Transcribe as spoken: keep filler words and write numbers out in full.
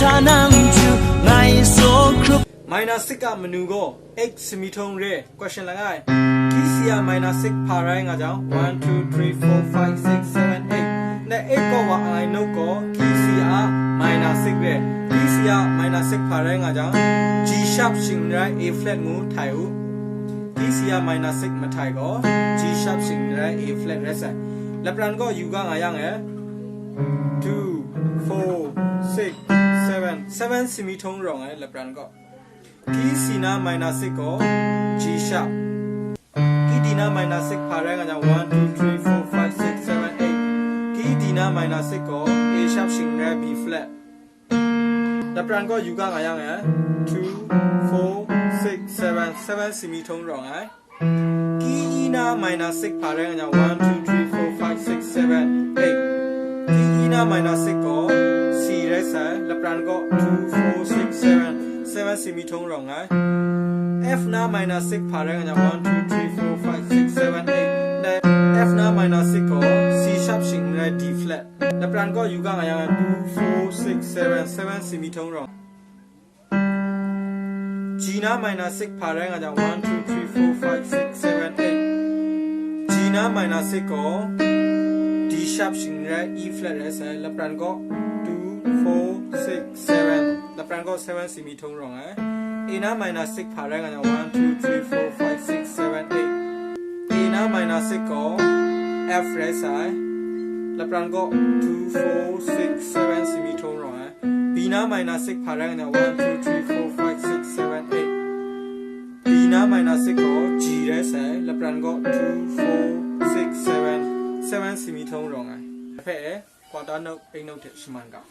Tanang ju ngai so krup. Minor six a manu gaw eight simi htawng re. Question langai. Key C a minor six hpa rai nga jang, one, two, three, four, five, six, seven, eight. Ndai eight kaw wa ai note gaw key C a minor six re. Key C a minor six hpa rai nga jang, G sharp shing n rai A flat ngu htai u. Key C a minor six mahtai gaw G sharp shing n rai A flat rai sai. Lapran gaw yu ga nga yang e, two, four, six, seven, seven simi htawng rawng ai lapran gaw. Key C na minor six gaw G sharp. Key D na minor six hpa rai nga jang, one, two, three, four, five, six, seven, eight. Key D na minor six gaw A sharp shing n rai B flat. Lapran gaw yu ga nga yang e, two, four, six, seven, seven simi htawng rawng ai. Key E na minor six hpa rai nga jang, one, two, three, four, five, six, seven, eight. Key E na minor six gaw C rai sai, lapran gaw two, four, six, seven, seven simi htawng rawng ai. F na minor six hpa rai nga jang, one, two, three, four, five, six, seven, eight. Ndai F na minor six gaw C sharp shing n rai D flat. Lapran gaw yu ga nga yang, two, four, six, seven, seven simi htawng rawng. G na minor six hpa rai nga jang, one, two, three, four, five, six, seven, eight. G na minor six gaw D sharp shing n rai E flat rai sai, lapran gaw two, four, six, seven. Lapran gaw seven simi htawng rawng ai. A na minor six hpa rai nga jang, one, two, three, four, five, six, seven, eight. A na minor six gaw F rai sai. Lapran gaw two, four, six, seven simi htawng rawng ai. B na minor six hpa rai nga jang, one, two, three, four, five, six, seven, eight. B na minor six gaw G rai sai, lapran gaw two, four, six, seven, seven simi htawng rawng ai. Hpe e, quarter note, eighth note hte shaman ga.